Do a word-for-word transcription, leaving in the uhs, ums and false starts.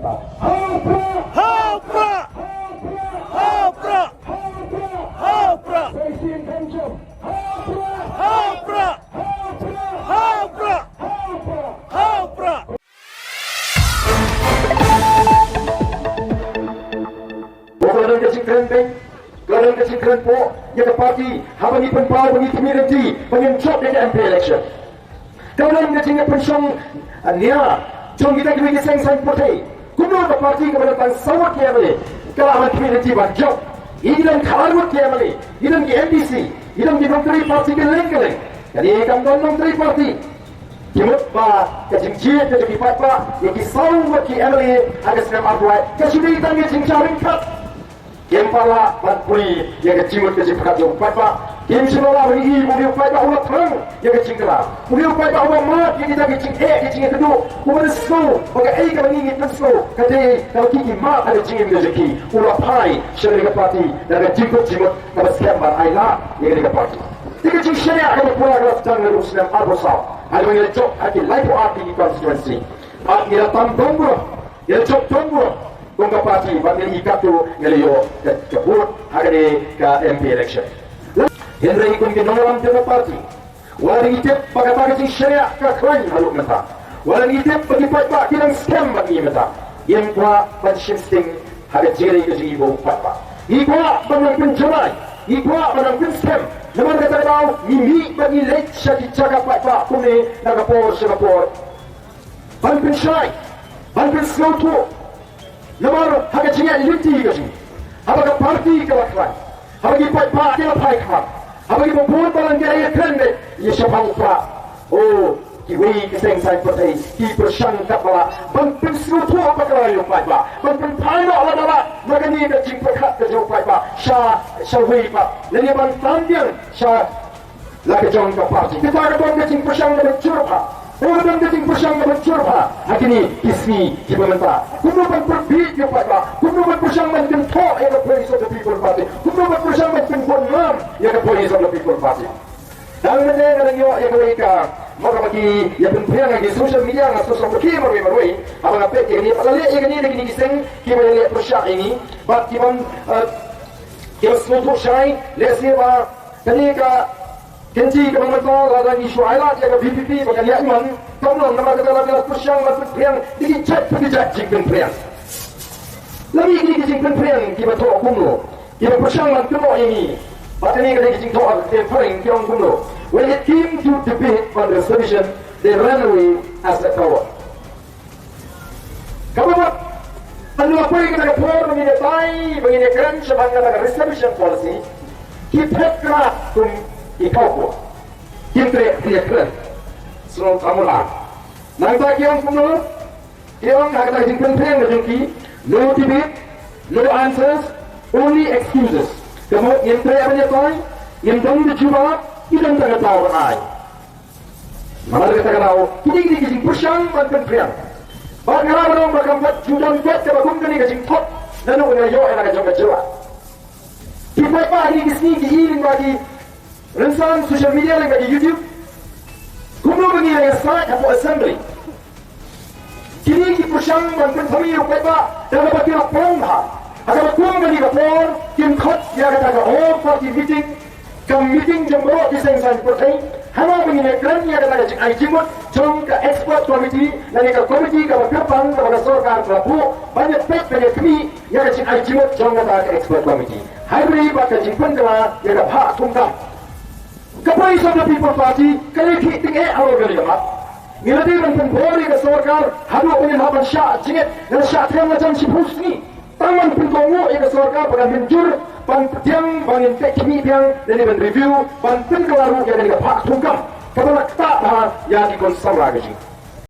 Ha u Prah! Ha u Prah! Ha u Prah! Ha u Prah! Ha u Prah! Ha u Prah! Ha u Prah! Ka la don ka jingkren beiñ, ka la don ka jingkren poh ïa ka party, haba ngi pynpaw ba ngi khmih lynti ba ngin jop ïa ka M P election. Ka la don ka jingpynshong nia jong kita kiwei ki seng saiñ pyrthei. Kumno ka party kaba don tang saw ngut ki M L A ka la ban khmih lynti ban jop? Ngi don khatar ngut ki M L A, ngi don ki M D C, ngi don ki nongtrei party kylleng kylleng. Kane kam don nongtrei party. Ki mut ba ka jingjied ka jong ki paidbah ïa ki saw ngut ki M L A ha ka snem arphew wei ka shu dei tang ka jingjia ryngkat. Kim pat lah ban pule ïa ka jingmut ka jingpyrkhat jong u paidbah. Kim shu lah ban ïohi ba une u paidbah u la thrang ïa ka jingkylla, une u paidbah uba mad ïa kita ki jingeh ki jingeh kynduh, uba pynsngew ba kaei kaba ngi ngi pynsngew ka dei kaba ki ki mad ha ka jingim ka jong ki. U la phai sha kane ka party da ka jingkut jingmut kaba skhem ban ailad ïa kane ka party. Te ka jingshaniah kaba pura ka la sdang naduh u snem arphew saw, ha kaba ngi la jop ha ki laiphew ar tylli ki constituency. Bad ngi la tam don burom, ngi la jop don burom kum ka party, bad ngi la ïoh katto, ngi la ïoh ka, ka vote ha kane ka M P election. Hynrei kum ki nongïalam jong ka party, wat la ngi tip ba kata ka jingshaniah ka khlaiñ haduh mynta, wat la ngi tip ba ki paidbah ki dang skhem bad ngi mynta, ngim kwah ban shim sting ha ka jingïaleh ka jong ngi bad u paidbah. Ngi kwah ban nang pynjamai, ngi kwah ban nang pynskhem. Namar kata ka daw ngi mih bad ngi leit sha ki jaka paidbah kumne na ka por sha ka por, ban pynshai, ban pynsngewthuh. Namar ha ka jingïaid lynti ka jong ngi, haba ka party ka la khlaiñ, haba ki paidbah ki la phai khmat, haba kiba bun balang ki la ïakren beit ïa shaphang u Prah, o, kiwei ki seng saiñ pyrthei ki pyrshang katba lah ban pynsngewthuh bakla ïa u paidbah, ban pynphai noh lada lah na kane ka jingpyrkhat ka jong u paidbah sha, sha uwei pat, lane ban tan biang sha la ka jong ka party. Kata ka don ka jingpyrshang kaba jur bha. Ka don ka jingpyrshang kaba jur bha ha kine ki sngi kiba mynta. Kumno ban pynbieit ïa u paidbah, kumno ban pyrshang ban kynthoh ïa ka Voice of the People Party, kumno ban pyrshang ban pynbun ngam ïa ka Voice of the People Party. Dang mynne nga dang ïoh ïa kawei ka, mo, kaba ki ïa pynphriang ha ki social media, nga sngewsih ba ki marwei marwei, haba nga peit ïa kane, ba la leh ïa kane da kine ki seng kiba ïaleh pyrshah ïa ngi, bad ki bym, eh, kiba sngewthuh shai, lehse ba kane ka kynti kaba mynta lada ngi shu ailad ïa ka V P P ba kan ïaid man, kam long, namar kata la pyrshang ban pynphriang da ki jait pa ki jait jingpynphriang. La mih kine ki jingpynphriang kiba thoh kumno, kiba pyrshang ban kynnoh ïa ngi. Bad kane ka dei ka jingthoh ha ka ktien phareng, ki ong kumno: "When it came to debate on reservation, they ran away as a coward." Kaba mut, ynda la poi kata ka por ba ngin ïa tai, ba ngin ïa kren shaphang kata ka reservation policy, ki phet krat kum ki khawkwa. Kim treh ban ïa kren. Sngewthuh mo la. Nangta ki ong kumno? Ki ong ha kata ka jingpynphriang ka jong ki: "No debate, no answers, only excuses." Ka mut ngim treh ban ïa tai, ngim don ka jubab, ngi don tang ka daw ban ai. Namar kata ka daw kine, kine ki jingpyrshang ban pynphriang. Bad nga la ong ba kam pat ju don pat kaba kum kane ka jingthok naduh ba nga ïoh ïa la ka jong ka jylla. Ki paidbah kine ki sngi ki i lyngba ki rynsan social media, lyngba ki YouTube, kumno ba ngi la ïasaid hapoh Assembly. Kine ki pyrshang ban pynthame ïa u paidbah da kaba ki la pynlong ha, ha kaba kum kane ka por kim khot ïa kata ka all party meeting, ka meeting jong baroh ki seng saiñ pyrthei, haba ngin ïa kren ïa kata ka jingai jingmut jong ka expert committee, lane ka committee kaba kyrpang kaba ka sorkar ka la buh ban ïa peit ban ïa khmih ïa ka jingai jingmut jong kata ka expert committee. Hynrei bad ka jingpynkylla ïa ka bhah thungkam, ka Voice of the People Party ka la khih tyngeh halor kane ka mat. Ngi la dei ban pynbor ïa ka sorkar haduh ba ngin hap ban shah jingit, ngi la shah them la jan shiphew sngi. Tang ban pynkohnguh ïa ka sorkar ba kan mynjur ban pdiang ba ngin peit khmih biang lane ban review ban pynkylla ruh ïa kane ka bhah thungkam kaba la ktah bha ïa ki khun samla ka jong ngi.